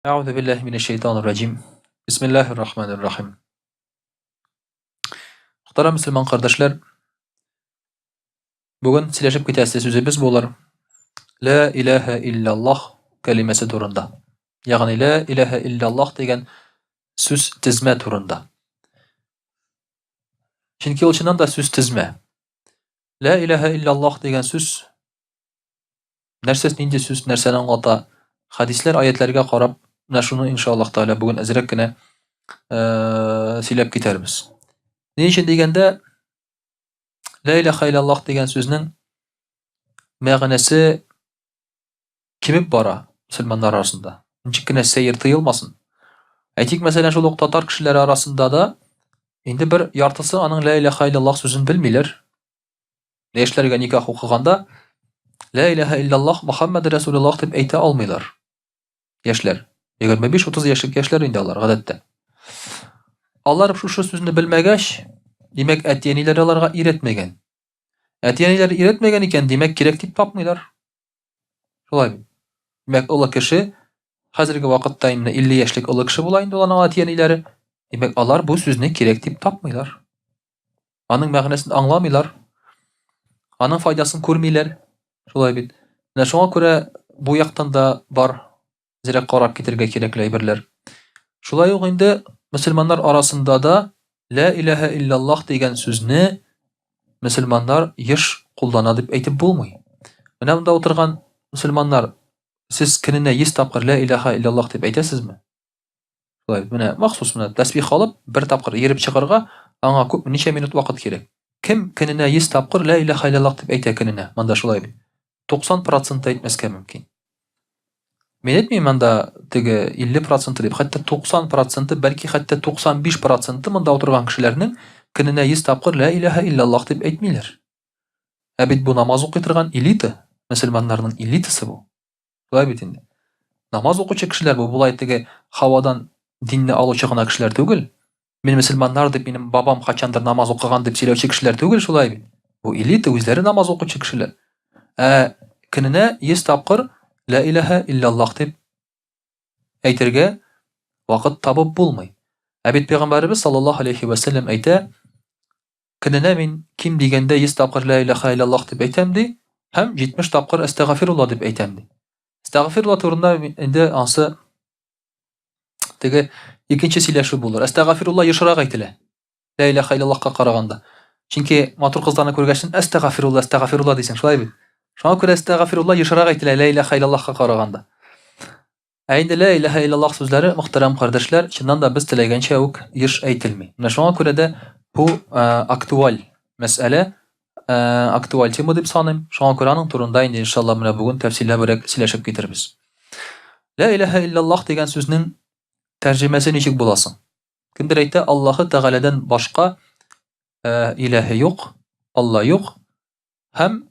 Әгъузу биллаһи минәш шәйтанир раҗим. Бисмиллаһир рахманир рахим. Мөхтәрәм мөселман кардәшләр, бүген сөйләшеп китәсе сүзебез булыр. Ла илаһа илляллаһ кәлимәсе турында. Ягъни ла илаһа илляллаһ дигән сүз тезмә турында. Чөнки ул чыннан да сүз тезмә. Ла илаһа илляллаһ дигән сүз Нәрсәс нинди сүз, нәрсәне аңлата? Хәдисләр, аятләргә карап, менә шуны иншаллаһ тәгалә бүген әзрәк кенә сөйләп китәрбез. Ни өчен дигәндә, Ла илаһа илляллаһ дигән сүзнең мәгънәсе кимеп бара мөселманнар арасында. Ничек кенә сәер тоелмасын. Әйтик, мәсәлән, шул ук татар кешеләре арасында да инде бер яртысы аның ла илаһа илляллаһ сүзен белмиләр. Яшьләргә никах укыганда Ла илаһа илляллаһ Мухаммад Расулуллаһ дип әйтә алмыйлар. Яшьләр. 25-30 яшьлек яшьләр инде алар гадәттә. Алар шушы сүзне белмәгәч, димәк, әти-әниләре аларга өйрәтмәгән. Әти-әниләре өйрәтмәгән икән, димәк, кирәк дип тапмыйлар. Шулай бит. Димәк, олы кеше хәзерге вакытта инде 50 яшьлек олы кеше була инде аларның әти-әниләре. Димәк, алар бу сүзне кирәк дип тапмыйлар. Аның мәгънәсен аңламыйлар. Аның файдасын күрмиләр. Шулай бит. Менә шуңа күрә бу яктан да бар зирәк карап китергә кирәкле әйберләр. Шулай ук инде мөселманнар арасында да Ла илаһа илляллаһ дигән сүзне мөселманнар еш куллана дип әйтеп булмый. Менә монда утырган мөселманнар, сез көненә 100 тапкыр Ла илаһа илляллаһ дип әйтәсезме? Шулай, менә махсус менә тәсбих алып, бер тапкыр йөреп чыгарга аңа күп ничә минут вакыт кирәк. Кем көненә 100 тапкыр Ла илаһа илляллаһ дип әйтә көненә? Монда шулай бит. 90 процент әйтмәскә мөмкин. Мин әйтмим анда теге 50 проценты дип, хәтта 90 проценты, бәлки хәтта 95 проценты монда утырган кешеләрнең көненә 100 тапкыр ла илаһа илляллаһ дип әйтмиләр. Ә бит бу намаз укый торган элита, мөселманнарның элитасы бу. Шулай бит инде. Намаз укучы кешеләр бу болай теге һавадан динне алучы гына кешеләр түгел. Мин мөселманнар дип минем бабам кайчандыр намаз укыган дип сөйләүче кешеләр түгел шулай бит. Бу элита үзләре намаз укучы кешеләр. Ә көненә 100 тапкыр ла илаһа илляллаһ дип әйтергә вакыт табып булмый. Ә бит пәйгамбәребез саллаллаһу алейхи ва сәлләм әйтә, көненә мин ким дигәндә 100 тапкыр ла илаһа илляллаһ дип әйтәм ди һәм 70 тапкыр әстәгафирулла дип әйтәм ди. Әстәгафирулла турында инде ансы Теге икенче сөйләшү булыр. Әстәгафирулла ешрак әйтелә. Ла илаһа иллаллаһка караганда. Чөнки матур кызларны күргәч, әстәгафирулла, әстәгафирулла дисең, шулай бит? Шуңа күрә әстәгафирулла ешрак әйтелә ла илаһа иллаллаһка караганда. Ә инде ла илаһа иллаллаһ сүзләре, мөхтәрәм кардәшләр, чыннан да без теләгәнчә үк еш әйтелми. Менә шуңа күрә дә бу актуаль мәсьәлә, актуаль тема дип саныйм. Шуңа күрә аның турында инде иншалла менә бүген тәфсилләбрәк сөйләшеп китербез. Ла илаһа иллаллаһ дигән сүзнең тәрҗемәсе ничек була соң? Кемдер әйтә, Аллаһы Тәгаләдән башка илаһе юк, Алла юк һәм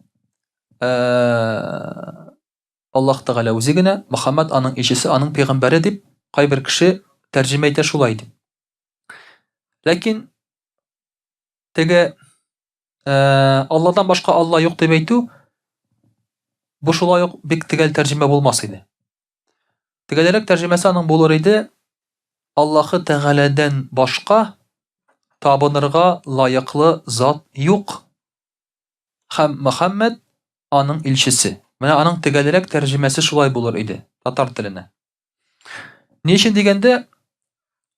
Аллаһ Тәгалә үзе генә, Мөхәммәд аның илчесе, аның пәйгамбәре дип кайбер кеше тәрҗемә итә шулай дип. Ләкин теге Алладан башка Алла юк дип әйтү бу шулай ук бик төгәл тәрҗемә булмас иде. Төгәлрәк тәрҗемәсе аның булыр иде Аллаһы Тәгаләдән башка табынырга лаеклы зат юк. Һәм Мөхәммәд аның илчесе. Менә аның төгәлрәк тәрҗемәсе шулай булыр иде татар теленә. Ни өчен дигәндә,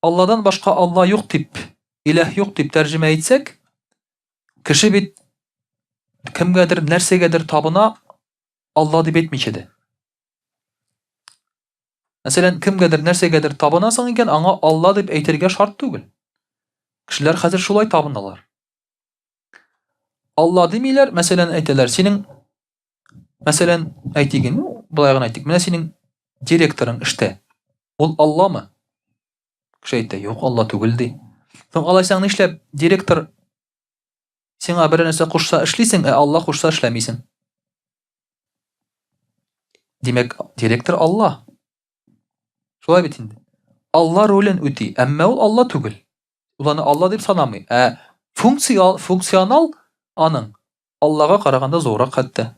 Алладан башка Алла юк дип, иләһ юк дип тәрҗемә итсәк, кеше бит кемгәдер, нәрсәгәдер табына, Алла дип әйтмичә дә. Мәсәлән, кемгәдер, нәрсәгәдер табынасың икән, аңа Алла дип әйтергә шарт түгел. Кешеләр хәзер шулай табыналар. Алла димиләр, мәсәлән, әйтәләр, синең Мәсәлән, әйтик, ну, болай гына әйтик, менә синең директорың эштә. Ул Алламы? Кеше әйтә, юк, Алла түгел ди. Соң алайсаң нишләп директор сиңа бер нәрсә кушса эшлисең, ә Алла кушса эшләмисең? Димәк, директор Алла. Шулай бит инде. Алла ролен үти, әмма ул Алла түгел. Ул аны Алла дип санамый. Ә функция, функционал аның Аллага караганда зуррак хәтта.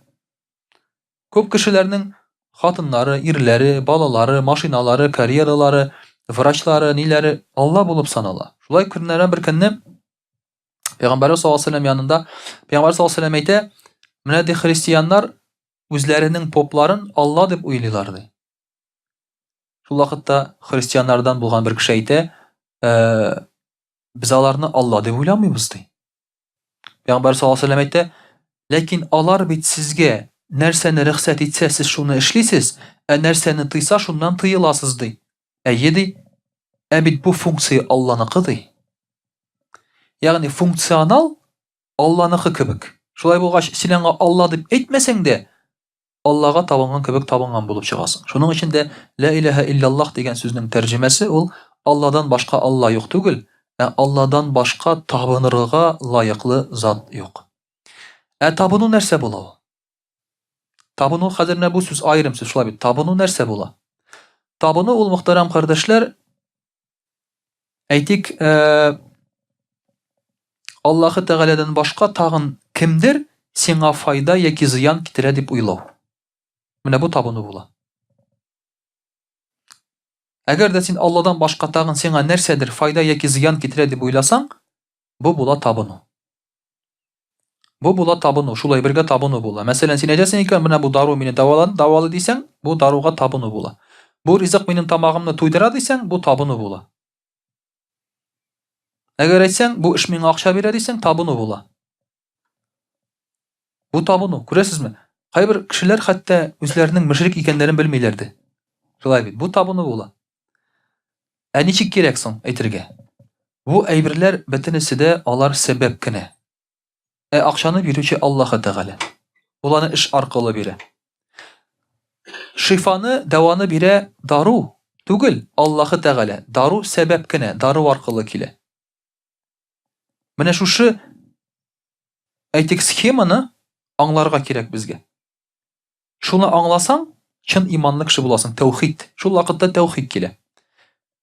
Күп кешеләрнең Хатыннары, ирләре, балалары, машиналары, карьералары, врачлары, ниләре Алла булып санала. Шулай көннәрдән бер көнне Пәйгамбәрбез саллаллаһу алейһи вәсәлләм янында Пәйгамбәр саллаллаһу алейһи вәсәлләм әйтә, менә ди христианнар үзләренең попларын Алла дип уйлыйлар ди. Шул вакытта христианнардан булган бер кеше әйтә, э, без аларны Алла дип уйламыйбыз ди. Пәйгамбәр саллаллаһу алейһи вәсәлләм әйтә, ләкин алар бит сезгә нәрсәне рөхсәт итсә, сез шуны эшлисез, ә нәрсәне тыйса, шуннан тыеласыз ди. Әйе ди. Ә бит бу функция Алланыкы ди. Ягъни функционал Алланыкы кебек. Шулай булгач, син аңа Алла дип әйтмәсәң дә, Аллага табынган кебек табынган булып чыгасың. Шуның өчен дә Лә иләһә илляллаһ дигән сүзнең тәрҗемәсе ул Алладан башка Алла юк түгел, ә Алладан башка табынырга лаеклы зат юк. Ә табыну нәрсә була ул? Табыну хәзер менә бу сүз аерым сүз шулай бит. Табыну нәрсә була? Табыну ул мөхтәрәм кардәшләр, әйтик, э, Аллаһы Тәгаләдән башка тагын кемдер сиңа файда яки зыян китерә дип уйлау. Менә бу табыну була. Әгәр дә син Алладан башка тагын сиңа нәрсәдер файда яки зыян китерә дип уйласаң, бу була табыну. Бу була табыну, шулай бергә табыну була. Мәсәлән, син әйтәсең икән, менә бу дару мине дәвалан, дәвалый дисәң, бу даруга табыну була. Бу ризык минем тамагымны туйдыра дисәң, бу табыну була. Әгәр әйтсәң, бу эш миңа акча бирә дисәң, табыну була. Бу табыну, күрәсезме? Кайбер кешеләр хәтта үзләренең мөшрик икәннәрен белмиләр дә. Шулай бит, бу табыну була. Ә ничек кирәк соң әйтергә? Бу әйберләр бөтенесе дә алар сәбәп кенә. Ә акчаны бирүче Аллаһы Тәгалә. Ул аны эш аркылы бирә. Шифаны, дәваны бирә дару түгел, Аллаһы Тәгалә. Дару сәбәп кенә, дару аркылы килә. Менә шушы әйтик схеманы аңларга кирәк безгә. Шуны аңласаң, чын иманлы кеше буласың, тәүхид. Шул вакытта тәүхид килә.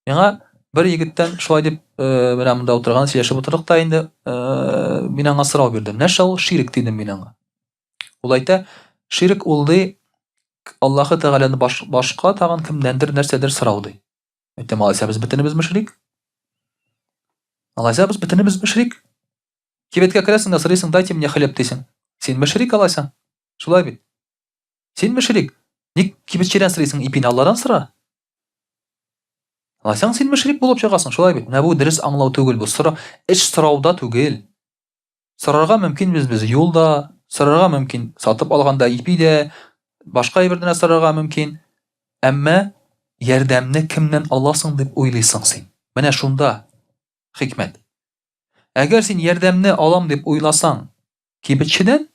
Миңа бер егеттән шулай дип, э, менә монда утырган, сөйләшеп утырдык та инде, э, мин аңа сорау бирдем. Нәрсә ул ширк дидем мин аңа. Ул әйтә, ширк ул ди, Аллаһы Тәгаләне баш, башка тагын кемнәндер нәрсәдер сорау ди. Әйтәм, алайса без бөтенебез мөшрик? Алайса без бөтенебез мөшрик? Кибеткә керәсең дә сорыйсың, дайте мне хлеб дисең. Син мөшрик алайса? Шулай бит. Син мөшрик. Ник кибетчедән сорыйсың, ипине Алладан сора. Алайсаң син мөшрик булып чыгасың, шулай бит. Менә бу дөрес аңлау түгел бу. Сора, эш сорауда түгел. Сорарга мөмкин без без юлда, сорарга мөмкин сатып алганда ипи дә, башка әйберне дә сорарга мөмкин. Әмма ярдәмне кемнән аласың дип уйлыйсың син. Менә шунда хикмәт. Әгәр син ярдәмне алам дип уйласаң, кибетчедән,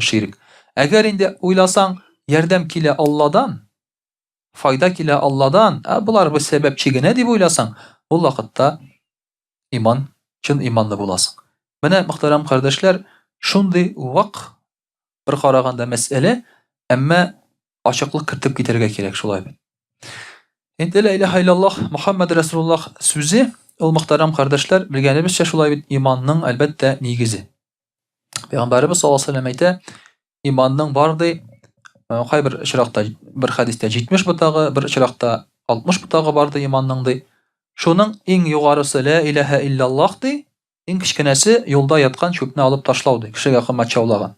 ширк. Әгәр инде уйласаң, ярдәм килә Алладан, файда килә Алладан, ә болар бу сәбәпче генә дип уйласаң, ул вакытта иман, чын иманлы буласың. Менә, мөхтәрәм кардәшләр, шундый вак бер караганда мәсьәлә, әмма ачыклык кертеп китәргә кирәк шулай бит. Инде ла илаһа иллаллаһ Мухаммад Расулуллаһ сүзе ул мөхтәрәм кардәшләр, белгәнебезчә шулай бит иманның әлбәттә нигезе. Пәйгамбәребез саллаллаһу алейһи вәсәлләм әйтә, иманның бар ди, э, кайбер очракта бер хәдистә 70 ботагы, бер очракта 60 ботагы бар ди иманның ди. Шуның иң югарысы ла илаһа иллаллаһ ди, иң кечкенәсе юлда яткан чүпне алып ташлау ди, кешегә комачаулаган.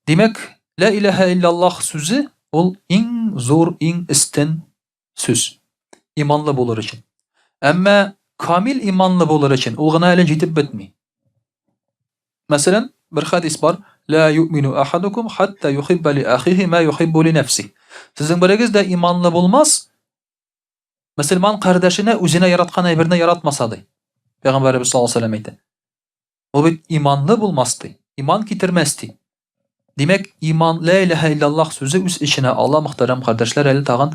Димәк, лә иләһә илляллаһ сүзе ул иң зур, иң өстен сүз. Иманлы булыр өчен. Әмма камил иманлы булыр өчен ул гына әле җитеп бетми. Мәсәлән, бер хәдис бар: "Ла юмину ахадукум хатта юхибба ли ахихи ма юхиббу ли нәфси". Сезнең берегез дә иманлы булмас, мөселман кардәшенә үзенә яраткан әйберне яратмаса ди. Пәйгамбәребез саллаллаһу алейһи ва сәлләм әйтә. Ул бит иманлы булмас ди, иман китермәс ди. Димәк, иман лә иләһә илляллаһ сүзе үз эченә ала, мөхтәрәм кардәшләр, әле тагын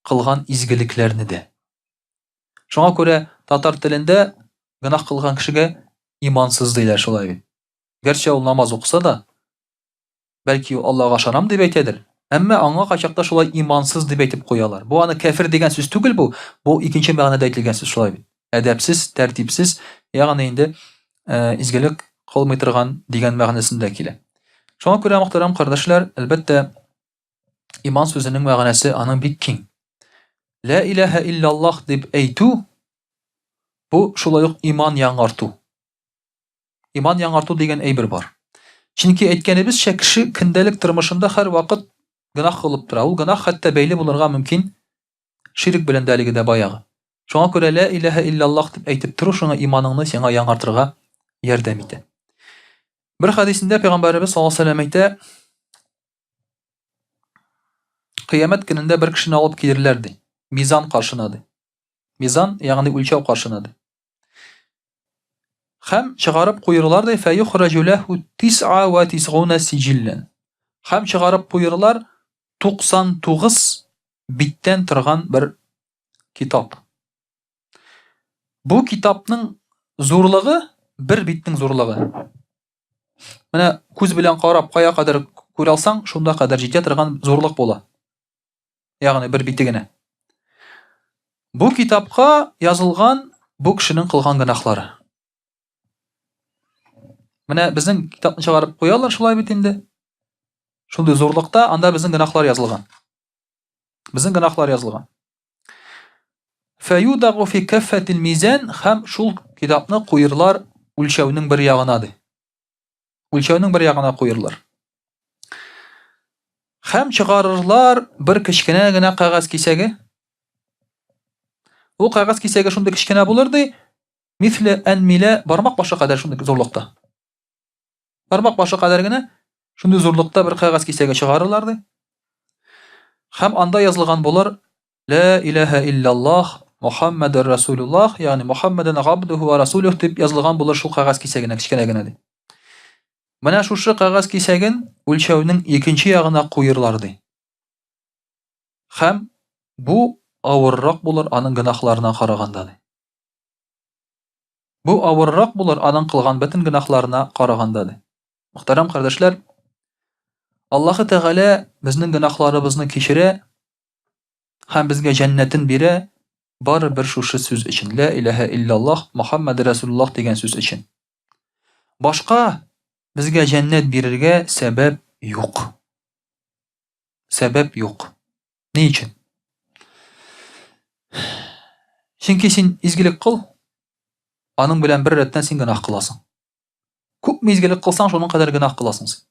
кылган изгелекләрне дә. Шуңа күрә татар телендә гөнаһ кылган кешегә имансыз диләр шулай бит. Гәрчә ул намаз укыса да, Бәлки ул Аллага ышанам дип әйтәдер, әмма аңа кайчакта шулай имансыз дип әйтеп куялар. Бу аны кәфер дигән сүз түгел бу, бу икенче мәгънәдә әйтелгән сүз шулай бит. Әдәпсез, тәртипсез, ягъни инде э, изгелек кылмый торган дигән мәгънәсендә килә. Шуңа күрә, мөхтәрәм кардәшләр, әлбәттә, Иман сүзенең мәгънәсе аның бик киң. Лә иләһә илляллаһ дип әйтү бу шулай ук иман яңарту. Иман яңарту дигән әйбер бар. Чөнки әйткәнебезчә, кеше көндәлек тормышында һәрвакыт гөнаһ кылып тора. Ул гөнаһ хәтта бәйле булырга мөмкин ширк белән дә әлеге дә баягы. Шуңа күрә лә иләһә илляллаһ дип әйтеп тору шуңа иманыңны сиңа яңартырга ярдәм итә. Бер хәдисендә пәйгамбәребез саллаллаһу алейһи вәсәлләм әйтә, Кыямәт көнендә бер кешене алып килерләр ди. Мизан каршына ди. Мизан, ягъни үлчәү каршына ди. Һәм чыгарып куерлар ди, фәюхраҗу ләһу тис'a ва тисгуна сиҗиллән. Һәм чыгарып куерлар 99 биттән торган бер китап. Бу китапның зурлыгы бер битнең зурлыгы. Менә күз белән карап, кая кадәр күрә алсаң, шунда кадәр җитә торган зурлык була. Ягъни бер бите генә. Бу китапка язылган бу кешенең кылган гөнаһлары. Менә безнең китапны чыгарып куялар шулай бит инде. Шундый зурлыкта анда безнең гөнаһлар язылган. Безнең гөнаһлар язылган. Фәюдагу фи каффатил мизан һәм шул китапны куерлар үлчәүнең бер ягына ди. Үлчәүнең бер ягына куерлар. Һәм чыгарырлар бер кечкенә генә кәгазь кисәге. Ул кәгазь кисәге шундый кечкенә булыр ди, мисле әнмилә бармак башы кадәр шундый зурлыкта. Бармак башы кадәр генә шундый зурлыкта бер кәгазь кисәге чыгарырлар ди. Һәм анда язылган булыр Ла илаһа илляллаһ Мухаммадур Расулуллаһ, ягъни Мухаммадан габдуху ва расулух дип язылган булыр шул кәгазь кисәгенә кечкенә генә ди. Менә шушы кәгазь кисәген үлчәүнең икенче ягына куерлар ди. Һәм бу авыррак булыр аның гөнаһларына караганда ди. Бу авыррак булыр аның кылган бөтен гөнаһларына караганда, ди. Мөхтәрәм кардәшләр, Аллаһы Тәгалә безнең гөнаһларыбызны кичерә һәм безгә җәннәтен бирә бары бер шушы сүз өчен. Ла илаһа илляллаһ Мухаммад Расулуллаһ дигән сүз өчен. Башка безгә җәннәт бирергә сәбәп юк. Сәбәп юк. Ни өчен? Чөнки син изгелек кыл, аның белән бер рәттән син гөнаһ кыласың. Күпме изгелек кылсаң, шуның кадәр гөнаһ кыласың син.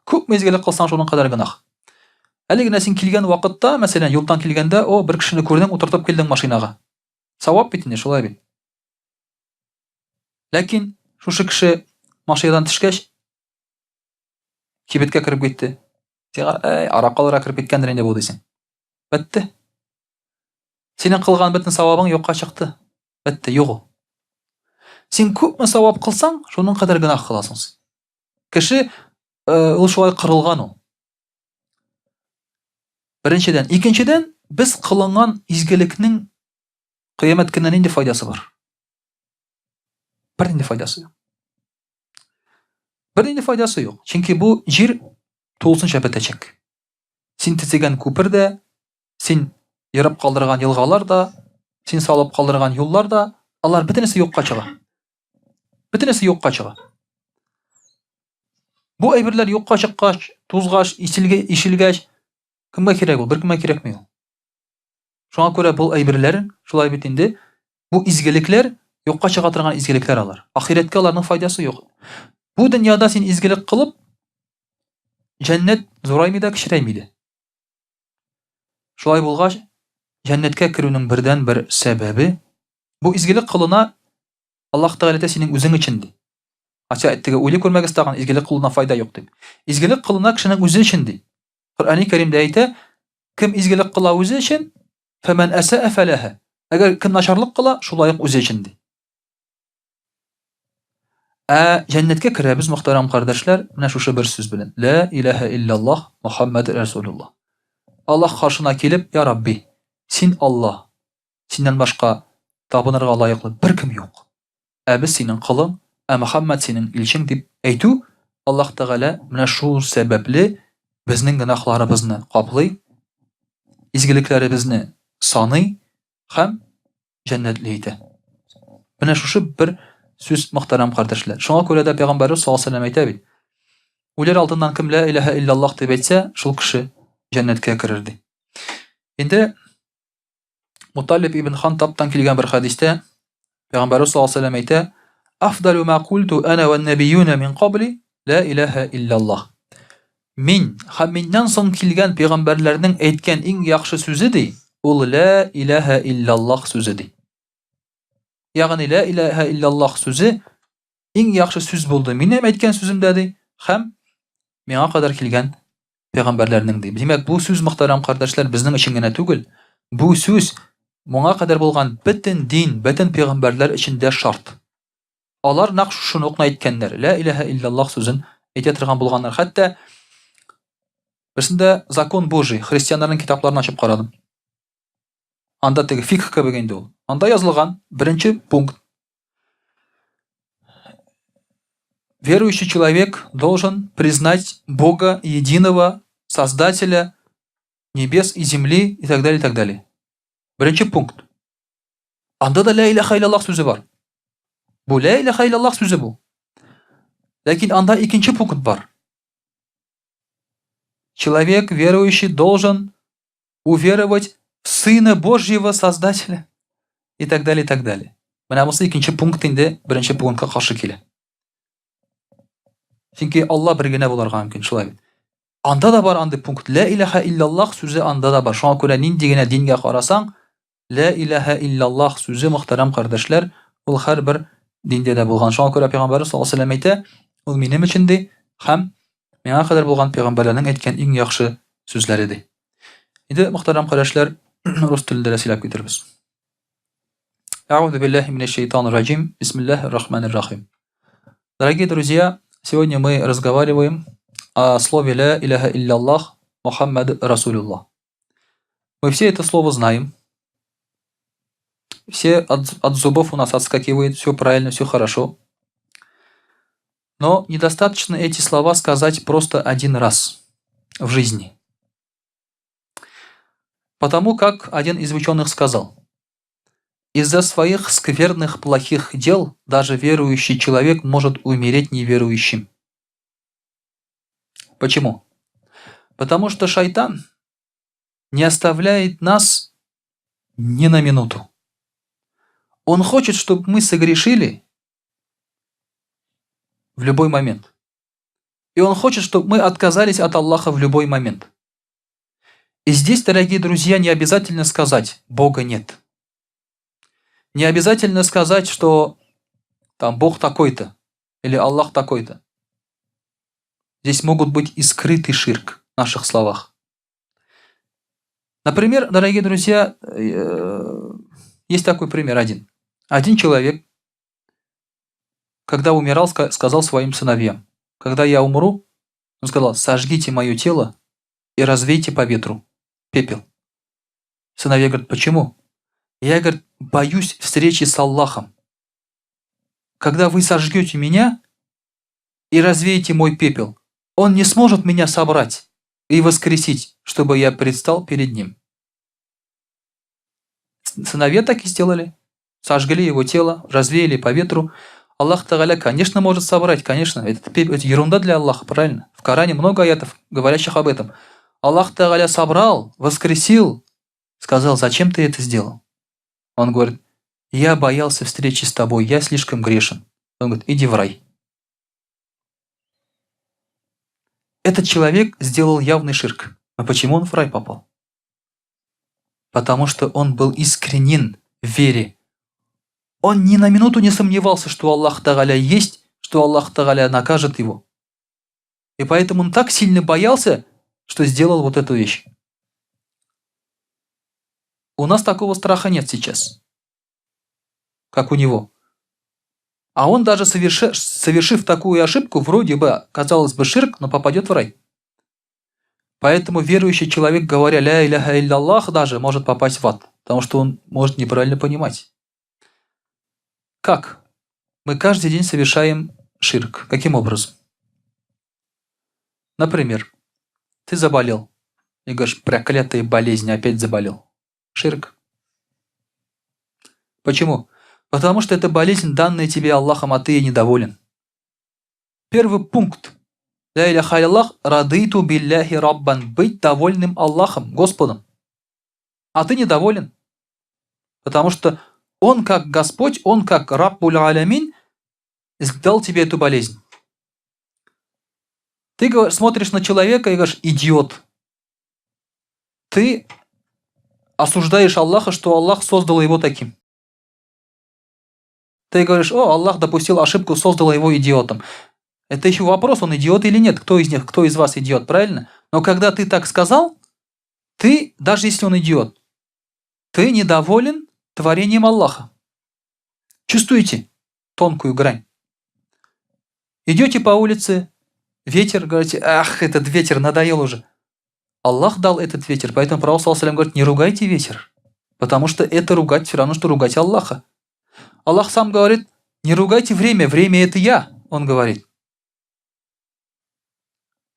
Күпме изгелек кылсаң, шуның кадәр гөнаһ. Әле генә син килгән вакытта, мәсәлән, юлдан килгәндә, о, бер кешене күрдең, утыртып килдең машинага. Савап бит инде, шулай бит. Ләкин шушы кеше машинадан төшкәч, кибеткә кереп китте. Сиңа, әй, аракы алырга кереп киткәндер инде бу дисең. Бетте. Синең кылган бөтен савабың юкка чыкты. Бетте, юк ул. Син күпме савап кылсаң, шуның кадәр гөнаһ кыласың син. Кеше э, ул шулай кырылган ул. Беренчедән, икенчедән, без кылынган изгелекнең кыямәт көненә нинди файдасы бар? Бернинди файдасы юк. Бернинди файдасы юк. Чөнки бу җир тулысынча бетәчәк. Син төзегән күпер дә, син ерып калдырган елгалар да, син салып калдырган юллар да, алар бөтенесе юкка чыга. Бөтенесе юкка чыга. Бу әйберләр юкка чыккач, тузгач, ишелгә, ишелгәч, кемгә кирәк ул? Беркемгә кирәкми ул. Шуңа күрә бу әйберләр, шулай бит инде, бу изгелекләр юкка чыга торган изгелекләр алар. Ахирәткә аларның файдасы юк. Бу дөньяда син изгелек кылып, җәннәт зураймый да, кечерәйми дә. Шулай булгач, җәннәткә керүнең бердән бер сәбәбе бу изгелек кылына Аллаһ Тәгалә әйтә синең үзең өчен ди. Ача теге уйлый күрмәгез тагын изгелек кылуына файда юк дип. Изгелек кылына кешенең үзе өчен ди. Коръәни Кәримдә әйтә, кем изгелек кыла үзе өчен, фәмән әсәә фәләһә. Әгәр кем начарлык кыла, шулай ук үзе өчен ди. Ә җәннәткә керәбез, мөхтәрәм кардәшләр, менә шушы бер сүз белән. Ла илаһа илляллаһ Мухаммад Расулуллаһ. Аллаһ каршына килеп, я Рабби, син Аллаһ, синнән башка табынырга лаеклы беркем юк. Ә без синең колың, ә Мөхәммәд синең илчең дип әйтү, Аллаһ Тәгалә менә шул сәбәпле безнең гөнаһларыбызны каплый, изгелекләребезне саный һәм җәннәтле итә. Менә шушы бер сүз, мөхтәрәм кардәшләр. Шуңа күрә дә пәйгамбәрбез саллаллаһу алейһи ва сәлләм әйтә бит. Үләр алдыннан кем лә илаһә иллаллаһ дип әйтсә, шул кеше җәннәткә керер ди. Инде Муталиб ибн Хантабтан килгән бер хәдистә Пәйгамбәрбез саллаллаһу алейһи ва сәлләм әйтә: "Афдалу ма культу ана ван набиюна мин кабли ла илаһа иллаллаһ". Мин һәм миннән соң килгән пәйгамбәрләрнең әйткән иң яхшы сүзе ди, ул ла илаһа иллаллаһ сүзе ди. Ягъни ла илаһа иллаллаһ сүзе иң яхшы сүз булды минем әйткән сүземдә ди һәм миңа кадәр килгән пәйгамбәрләрнең ди. Димәк, бу сүз, мөхтәрәм кардәшләр, безнең өчен генә түгел, бу сүз моңа кадәр булган бөтен дин, бөтен пәйгамбәрләр өчен дә шарт. Алар нәкъ шуны ук әйткәннәр. Ла илаһа илляллаһ сүзен әйтә торган булганнар. Хәтта берсендә Закон Божий христианнарның китапларын ачып карадым. Анда теге фикх кебек инде ул. Анда язылган беренче пункт. Верующий человек должен признать Бога единого, Создателя небес и земли и так далее, и так далее. Беренче пункт. Анда да ля иляха илляллах сүзе бар. Бу ля иляха илляллах сүзе бу. Ләкин анда икенче пункт бар. Человек верующий должен уверовать в Сына Божьего Создателя и так далее, и так далее. Менә бусы икенче пункт инде беренче пунктка каршы килә. Чөнки Алла бер генә булырга мөмкин, шулай бит. Анда да бар андый пункт. Ла илаха илляллах сүзе анда да бар. Шуңа күрә нинди генә дингә карасаң, Лә иләһә илляллаһ сүзе, мөхтәрәм кардәшләр, ул һәрбер диндә дә булган. Шуңа күрә Пәйгамбәрбез саллаллаһу алейһи ва сәлләм әйтә, ул минем өчен ди, һәм миңа кадәр булган пәйгамбәрләрнең әйткән иң яхшы сүзләре ди. Инде, мөхтәрәм кардәшләр, рус телендә дә сөйләп китербез. Әгъузу биллаһи минәш шайтанир раҗим. Бисмиллаһир рахманир рахим. Дорогие друзья, сегодня мы разговариваем о слове ля иляха илляллах Мухаммад Расулуллах. Мы все это слово знаем. Все от зубов у нас отскакивает, все правильно, все хорошо. Но недостаточно эти слова сказать просто один раз в жизни. Потому как один из ученых сказал, из-за своих скверных плохих дел даже верующий человек может умереть неверующим. Почему? Потому что шайтан не оставляет нас ни на минуту. Он хочет, чтобы мы согрешили в любой момент. И он хочет, чтобы мы отказались от Аллаха в любой момент. И здесь, дорогие друзья, не обязательно сказать «Бога нет». Не обязательно сказать, что там Бог такой-то или Аллах такой-то. Здесь могут быть и скрытый ширк в наших словах. Например, дорогие друзья, есть такой пример один. Один человек, когда умирал, сказал своим сыновьям, когда я умру, он сказал, сожгите мое тело и развейте по ветру пепел. Сыновья говорят, почему? Я, говорит, боюсь встречи с Аллахом. Когда вы сожгете меня и развеете мой пепел, он не сможет меня собрать и воскресить, чтобы я предстал перед ним. Сыновья так и сделали. Сожгли его тело, развеяли по ветру. Аллах Тагаля, конечно, может собрать, конечно. Это ерунда для Аллаха, правильно? В Коране много аятов, говорящих об этом. Аллах Тагаля собрал, воскресил, сказал, зачем ты это сделал? Он говорит, я боялся встречи с тобой, я слишком грешен. Он говорит, иди в рай. Этот человек сделал явный ширк. А почему он в рай попал? Потому что он был искренен в вере. Он ни на минуту не сомневался, что Аллах Тагаля есть, что Аллах Тагаля накажет его. И поэтому он так сильно боялся, что сделал вот эту вещь. У нас такого страха нет сейчас, как у него. А он даже совершив такую ошибку, вроде бы, казалось бы, ширк, но попадет в рай. Поэтому верующий человек, говоря «ля иляха илляллах», даже может попасть в ад, потому что он может неправильно понимать. Как? Мы каждый день совершаем ширк. Каким образом? Например, ты заболел. И говоришь, проклятая болезнь, опять заболел. Ширк. Почему? Потому что это болезнь, данная тебе Аллахом, а ты ей недоволен. Первый пункт. Ля иляха илляллах, радыйту билляхи раббан, быть довольным Аллахом, Господом. А ты недоволен. Потому что Он как Господь, Он как Раббуль Алямин дал тебе эту болезнь. Ты смотришь на человека и говоришь, идиот. Ты осуждаешь Аллаха, что Аллах создал его таким. Ты говоришь, о, Аллах допустил ошибку, создал его идиотом. Это еще вопрос, он идиот или нет, кто из них, кто из вас идиот, правильно? Но когда ты так сказал, ты, даже если он идиот, ты недоволен творением Аллаха. Чувствуете тонкую грань? Идете по улице, ветер, говорите, ах, этот ветер надоел уже. Аллах дал этот ветер, поэтому Пророк саллаллаху говорит, не ругайте ветер, потому что это ругать все равно, что ругать Аллаха. Аллах сам говорит, не ругайте время, время это я, он говорит.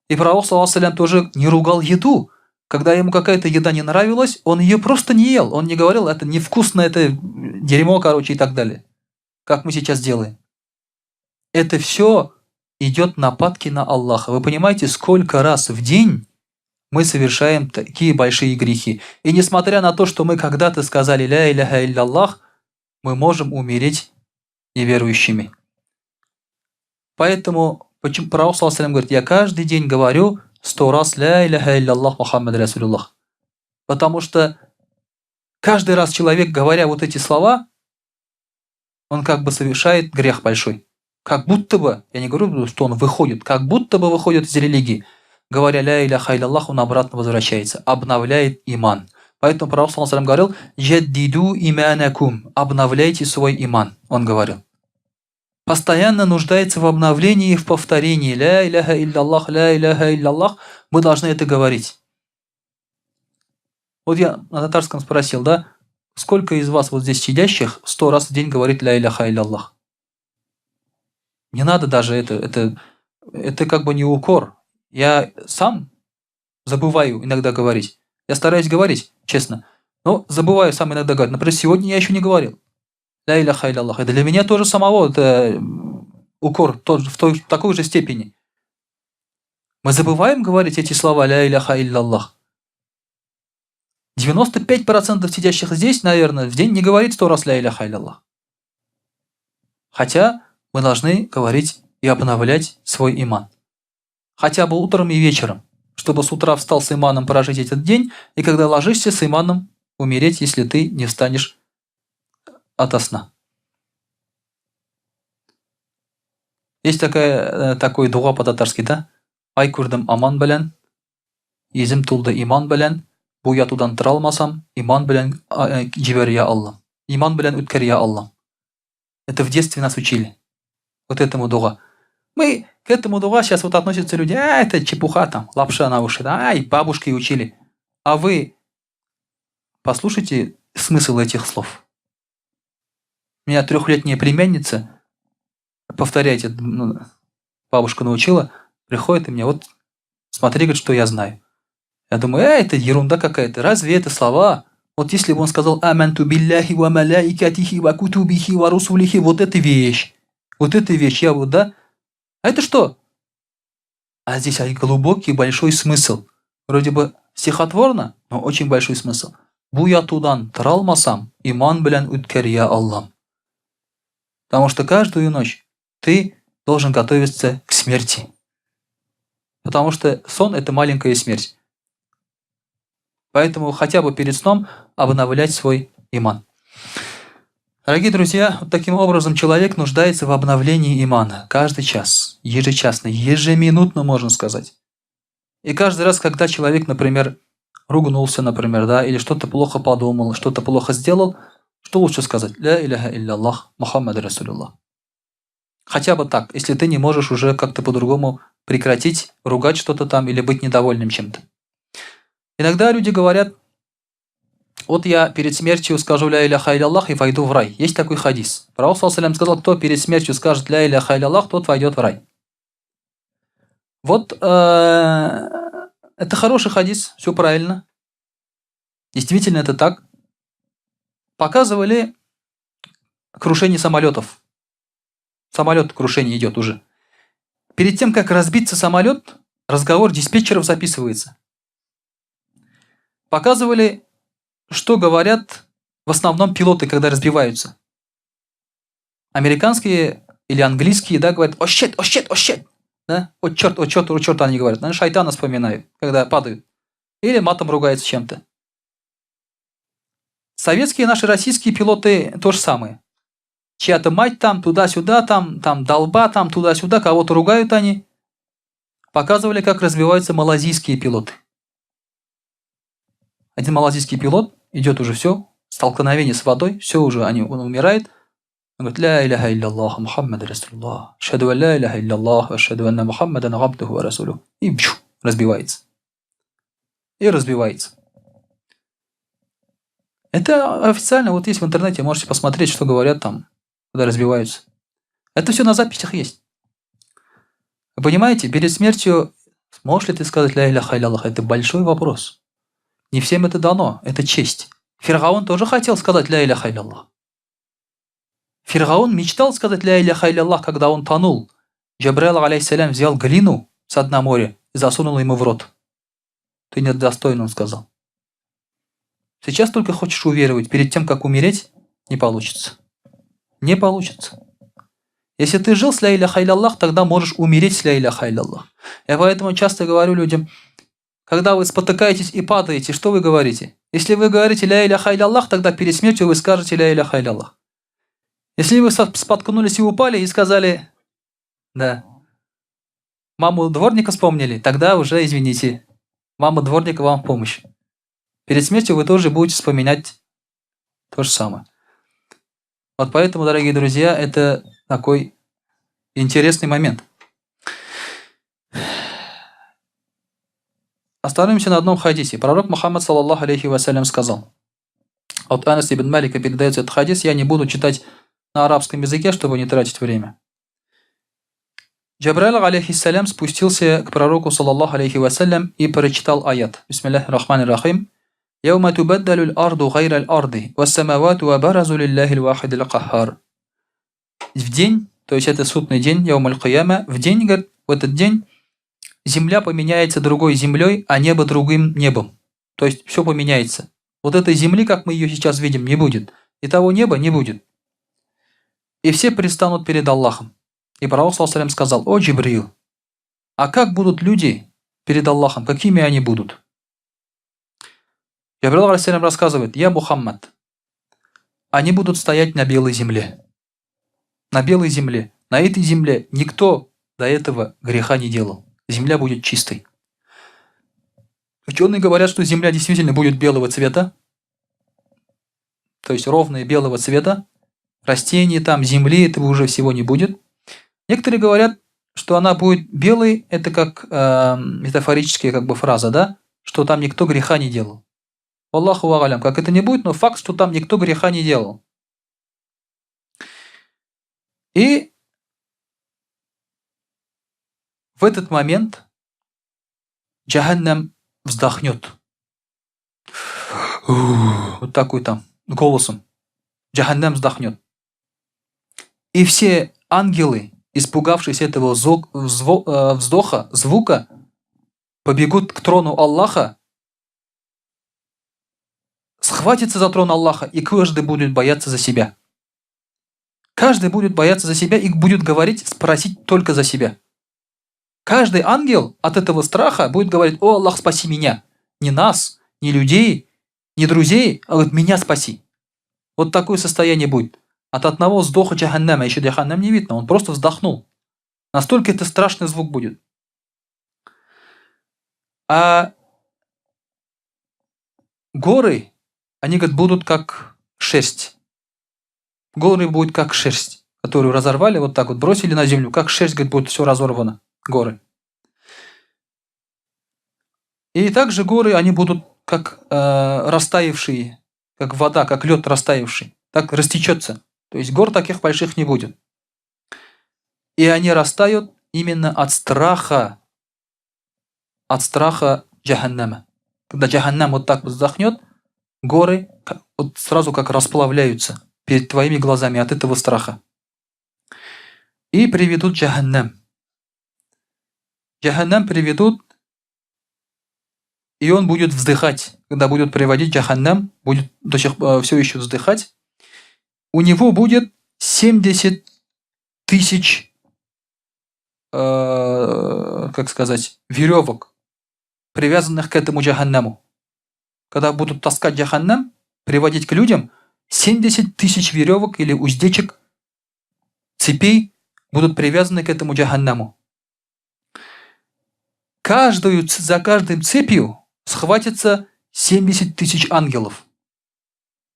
И пророк, саллаллаху тоже не ругал еду. Когда ему какая-то еда не нравилась, он ее просто не ел. Он не говорил, это невкусно, это дерьмо, короче, и так далее. Как мы сейчас делаем. Это все идет нападки на Аллаха. Вы понимаете, сколько раз в день мы совершаем такие большие грехи. И несмотря на то, что мы когда-то сказали «Ля иляха илляллах», мы можем умереть неверующими. Поэтому почему Пророк саллаллаху говорит, я каждый день говорю сто раз «Ля иляха илляллах Мухаммад Расулуллах». Потому что каждый раз человек, говоря вот эти слова, он как бы совершает грех большой. Как будто бы, я не говорю, что он выходит, как будто бы выходит из религии. Говоря «Ля иляха илляллах», он обратно возвращается, обновляет иман. Поэтому Пророк саллаллаху говорил «Джаддиду иманакум» – обновляйте свой иман, он говорил. Постоянно нуждается в обновлении и в повторении. «Ля иляха илляллах, ля иляха илляллах» мы должны это говорить. Вот я на татарском спросил, да, сколько из вас вот здесь сидящих сто раз в день говорит «Ля иляха илляллах»? Не надо даже это как бы не укор. Я сам забываю иногда говорить. Я стараюсь говорить, честно, но забываю сам иногда говорить. Например, сегодня я еще не говорил. Ля иляха илляллах. Это для меня тоже самого это укор тот, в, той, в такой же степени. Мы забываем говорить эти слова «Ля иляха илляллах». 95% сидящих здесь, наверное, в день не говорит сто раз «Ля иляха илляллах». Хотя мы должны говорить и обновлять свой иман. Хотя бы утром и вечером, чтобы с утра встал с иманом прожить этот день, и когда ложишься с иманом умереть, если ты не встанешь ото сна. Есть такая, такой дуга по-татарски, да? Ай күрдем аман белән, йөзем тулды иман белән, бу ятудан тора алмасам, иман белән җибәр я Аллам. Иман белән үткәр я Аллам. Это в детстве нас учили. Вот этому дуга. Мы к этому дуга сейчас вот относятся люди, а, это чепуха там, лапша на уши, да, ай, бабушки учили. А вы послушайте смысл этих слов. У меня трехлетняя племянница, повторяйте, ну, бабушка научила, приходит и мне, вот смотри, говорит, что я знаю. Я думаю, это ерунда какая-то, разве это слова? Вот если бы он сказал «Аманту билляхи ва маляикатихи ва кутубихи ва русулихи», вот это вещь, вот эта вещь, я вот, да? А это что? А здесь глубокий большой смысл. Вроде бы стихотворно, но очень большой смысл. Бу ятудан тора алмасам, иман белән үткәр я Аллам. Потому что каждую ночь ты должен готовиться к смерти. Потому что сон – это маленькая смерть. Поэтому хотя бы перед сном обновлять свой иман. Дорогие друзья, вот таким образом человек нуждается в обновлении имана каждый час, ежечасно, ежеминутно, можно сказать. И каждый раз, когда человек, например, ругнулся, например, да, или что-то плохо подумал, что-то плохо сделал, что лучше сказать? Ля иляха илляллах, Мухаммад Расулуллах. Хотя бы так, если ты не можешь уже как-то по-другому прекратить ругать что-то там или быть недовольным чем-то. Иногда люди говорят, вот я перед смертью скажу ля иляха илляллах и войду в рай. Есть такой хадис. Пророк саллаллаху сказал, кто перед смертью скажет ля иляха илляллах, тот войдет в рай. Вот это хороший хадис, все правильно. Действительно это так. Показывали крушение самолетов. Самолет крушение идет уже. Перед тем, как разбиться самолет, разговор диспетчеров записывается. Показывали, что говорят в основном пилоты, когда разбиваются. Американские или английские, да, говорят: «Oh shit, oh shit, oh shit». Да? О черт, о черт, о черт они говорят. Наверное, шайтана вспоминают, когда падают. Или матом ругаются чем-то. Советские наши российские пилоты то же самое. Чья-то мать там, туда-сюда, там долба, там, туда-сюда, кого-то ругают они. Показывали, как разбиваются малазийские пилоты. Один малазийский пилот идет уже все, столкновение с водой, все уже, он умирает. Он говорит: «Ля иляха илляллах, Мухаммад Расулуллах, ашхаду ан ля иляха илляллах, ашхаду анна Мухаммадан абдуху ва расулюх». И бчу, разбивается. И разбивается. Это официально, вот есть в интернете, можете посмотреть, что говорят там, когда разбиваются. Это все на записях есть. Вы понимаете, перед смертью сможешь ли ты сказать «Ля иляха илляллах»? Это большой вопрос. Не всем это дано, это честь. Фиргаун тоже хотел сказать «Ля иляха илляллах». Фиргаун мечтал сказать «Ля иляха илляллах», когда он тонул. Джабраил, алейхиссалям, взял глину с дна моря и засунул ему в рот. Ты недостоин, он сказал. Сейчас только хочешь уверовать, перед тем, как умереть, не получится. Не получится. Если ты жил с ля иляха илляллах, тогда можешь умереть с ля иляха илляллах. Я поэтому часто говорю людям, когда вы спотыкаетесь и падаете, что вы говорите? Если вы говорите ля иляха илляллах, тогда перед смертью вы скажете ля иляха илляллах. Если вы споткнулись и упали и сказали, да, маму дворника вспомнили, тогда уже, извините, мама дворника вам в помощь. Перед смертью вы тоже будете вспоминать то же самое. Вот поэтому, дорогие друзья, это такой интересный момент. Остановимся на одном хадисе. Пророк Мухаммад, саллаллаху алейхи вассалям, сказал. От Анаса ибн Малика передается этот хадис. Я не буду читать на арабском языке, чтобы не тратить время. Джабраил, алейхиссалям, спустился к пророку, саллаллаху алейхи вассалям, и прочитал аят. Бисмиллахи рахмани рахим. Яума тубаддалю аль-арду гайра аль-арды, вассамавату ва баразу лиллахи аль-вахид аль-каххар. В день, то есть это судный день, яум аль-кияма, в день, говорит, в этот день земля поменяется другой землей, а небо другим небом. То есть все поменяется. Вот этой земли, как мы ее сейчас видим, не будет. И того неба не будет. И все предстанут перед Аллахом. И пророк, саллаллаху алейхи ва саллям, сказал: «О Джибрил, а как будут люди перед Аллахом, какими они будут?» Джабрил, алейхиссалям, рассказывает: «Я Мухаммад, они будут стоять на белой земле». На белой земле. На этой земле никто до этого греха не делал. Земля будет чистой. Ученые говорят, что земля действительно будет белого цвета, то есть ровная белого цвета. Растений там, земли, этого уже всего не будет. Некоторые говорят, что она будет белой, это как метафорическая фраза, да, что там никто греха не делал. Аллаху а'алям, как это не будет, но факт, что там никто греха не делал. И в этот момент Джаханнам вздохнет. Вот такой там голосом. Джаханнам вздохнет. И все ангелы, испугавшись этого вздоха, звука, побегут к трону Аллаха, схватятся за трон Аллаха, и каждый будет бояться за себя. Каждый будет бояться за себя и будет говорить, спросить только за себя. Каждый ангел от этого страха будет говорить: «О, Аллах, спаси меня». Не нас, не людей, не друзей, а вот меня спаси. Вот такое состояние будет. От одного вздоха Джаханнама, еще Джаханнам не видно, он просто вздохнул. Настолько это страшный звук будет. А горы, они, говорят, будут как шерсть. Горы будут как шерсть, которую разорвали, вот так вот бросили на землю, как шерсть, говорит, будет все разорвано, горы. И также горы, они будут как растаявшие, как вода, как лед растаявший, так растечется. То есть гор таких больших не будет. И они растают именно от страха Джаханнама. Когда Джаханнам вот так вздохнет, горы вот сразу как расплавляются перед твоими глазами от этого страха. И приведут Джаханнам. Җәһәннәм приведут, и он будет вздыхать. Когда будут приводить Джаханнам, будет до сих, все еще вздыхать. У него будет 70 тысяч, как сказать, веревок, привязанных к этому Джаханнаму. Когда будут таскать Джаханнам, приводить к людям, 70 тысяч веревок или уздечек, цепей будут привязаны к этому Джаханнаму. Каждую, за каждым цепью схватится 70 тысяч ангелов.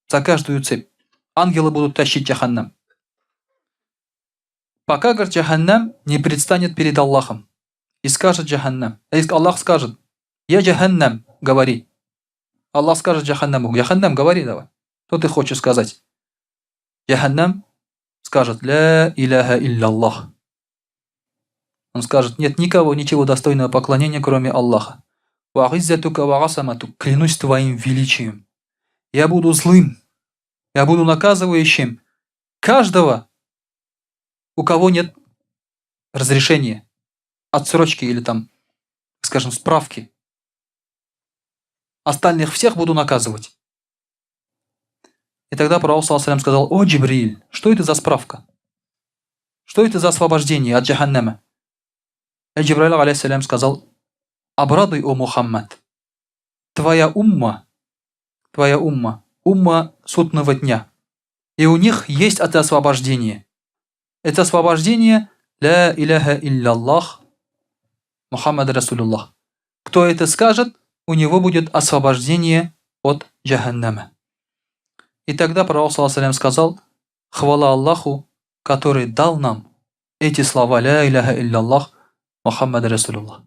За каждую цепь. Ангелы будут тащить Джаханнам. Пока, говорит, Джаханнам не предстанет перед Аллахом. И скажет Джаханнам. И Аллах скажет, я Джаханнам, говори. Аллах скажет Джаханнаму, Джаханнам, говори давай. Что ты хочешь сказать? Джаханнам скажет, ля иляха илляллах. Он скажет, нет никого, ничего достойного поклонения, кроме Аллаха. Клянусь твоим величием. Я буду злым, я буду наказывающим каждого, у кого нет разрешения, отсрочки или там, скажем, справки. Остальных всех буду наказывать. И тогда Пророк саллаллаху сказал, о, Джибриль, что это за справка? Что это за освобождение от Джаханнама? И Джибраил, алейхиссалям, сказал, обрадуй, о Мухаммад, твоя умма, умма судного дня. И у них есть это освобождение. Это освобождение «Ля иляха илляллах Мухаммад Расулуллах». Кто это скажет, у него будет освобождение от Джаханнама. И тогда Пророк, саллаллаху сказал, хвала Аллаху, который дал нам эти слова «Ля иляха илляллах Мухаммад Расулуллах».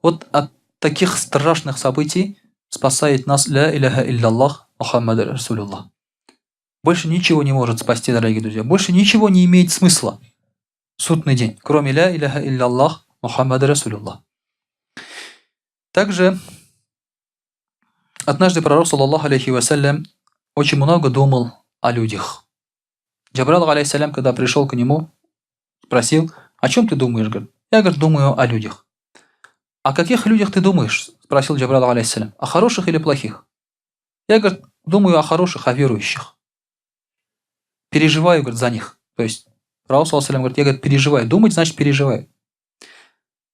Вот от таких страшных событий спасает нас «Ля иляха илляллах Мухаммад Расулуллах». Больше ничего не может спасти, дорогие друзья. Больше ничего не имеет смысла в судный день, кроме «Ля иляха илляллах Мухаммад Расулуллах». Также однажды пророк, саллаллаху алейхи вассалям, очень много думал о людях. Джабраил, алейхиссалям, когда пришел к нему, спросил, о чем ты думаешь? Говорит, я, говорит, думаю о людях. О каких людях ты думаешь? Спросил Джабраил, алейхиссалям. О хороших или плохих? Я, говорит, думаю о хороших, о верующих. Переживаю, говорит, за них. То есть, Пророк, саллаллаху алейхи говорит, я, говорит, переживаю. Думать, значит, переживаю.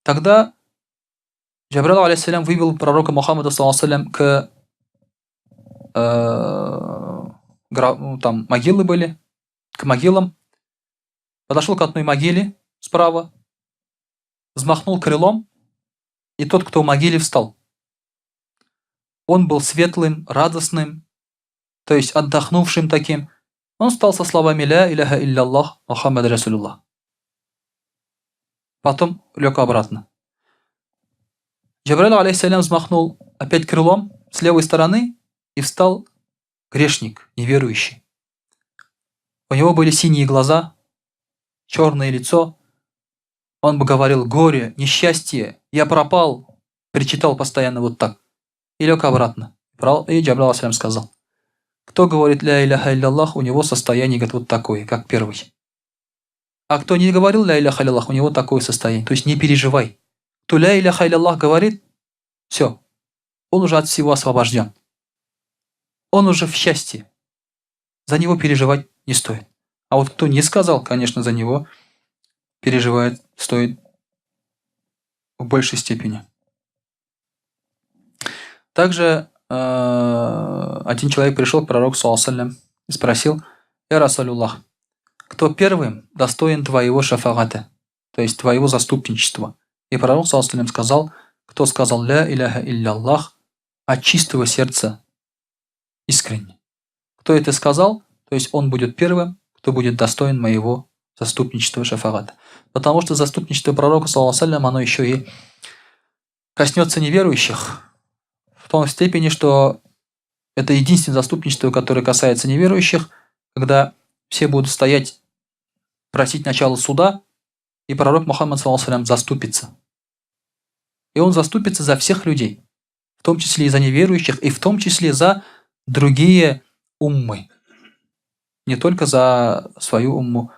Тогда Джабраил, алейхиссалям, вывел пророка Мухаммада, саллаллаху алейхи к ну, там могилы были, к могилам. Подошел к одной могиле справа, взмахнул крылом, и тот, кто в могиле, встал. Он был светлым, радостным, то есть отдохнувшим таким. Он встал со словами «Ля иляха илляллах, Мухаммад Расулуллах». Потом лег обратно. Джабраил, алейхиссалям, взмахнул опять крылом с левой стороны, и встал грешник, неверующий. У него были синие глаза, черное лицо. Он бы говорил: горе, несчастье, я пропал. Причитал постоянно вот так. И лег обратно. И Джабраил алейхиссалям сказал: кто говорит ля иляха илляллах, у него состояние, говорит, вот такое, как первый. А кто не говорил ля иляха илляллах, у него такое состояние. То есть не переживай. Кто ля иляха илляллах говорит, все, он уже от всего освобожден. Он уже в счастье. За него переживать не стоит. А вот кто не сказал, конечно, за него переживать стоит в большей степени. Также один человек пришел к пророку, саллаллаху алейхи и спросил: «Я Расулуллах, кто первым достоин твоего шафагата, то есть твоего заступничества?» И пророк, саллаллаху алейхи, сказал: кто сказал «Ля иляха илляллах» от чистого сердца, искренне. Кто это сказал, то есть он будет первым, кто будет достоин моего заступничества шафагата. Потому что заступничество пророка, саллаллаху алейхи, оно еще и коснется неверующих, в том степени, что это единственное заступничество, которое касается неверующих, когда все будут стоять, просить начала суда, и пророк Мухаммад, саллаллаху алейхи, заступится. И он заступится за всех людей, в том числе и за неверующих, и в том числе за другие уммы. Не только за свою умму,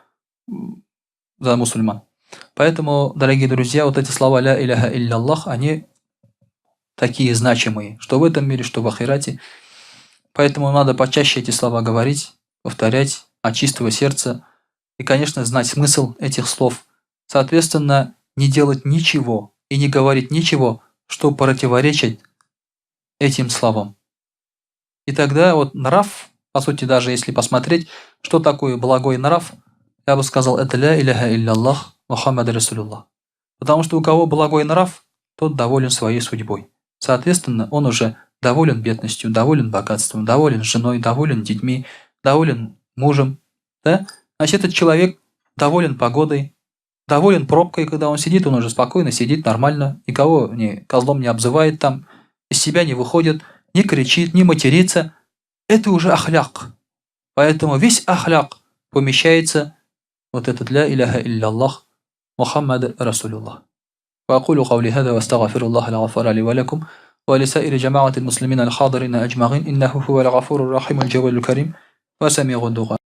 за мусульман. Поэтому, дорогие друзья, вот эти слова «Ля иляха илляллах», они такие значимые, что в этом мире, что в ахирате. Поэтому надо почаще эти слова говорить, повторять от чистого сердца и, конечно, знать смысл этих слов. Соответственно, не делать ничего и не говорить ничего, что противоречит этим словам. И тогда вот нрав, по сути, даже если посмотреть, что такое благой нрав, я бы сказал, это ля иляха илляллах, Мухаммад Расулуллах. Потому что у кого благой нрав, тот доволен своей судьбой. Соответственно, он уже доволен бедностью, доволен богатством, доволен женой, доволен детьми, доволен мужем. Да? Значит, этот человек доволен погодой, доволен пробкой, когда он сидит, он уже спокойно сидит, нормально, никого не, козлом не обзывает там, из себя не выходит, не кричит, не матерится. Это уже أخلاق. Поэтому весь أخلاق помещается вот этот ля иляха илляллах Мухаммад Расулуллах. وأقول قولي هذا واستغفر الله الغفار لي ولكم ولسائر جماعة المسلمين الحاضرين أجمعين إنه هو الغفور الرحيم الجواد الكريم وسميع الدعاء.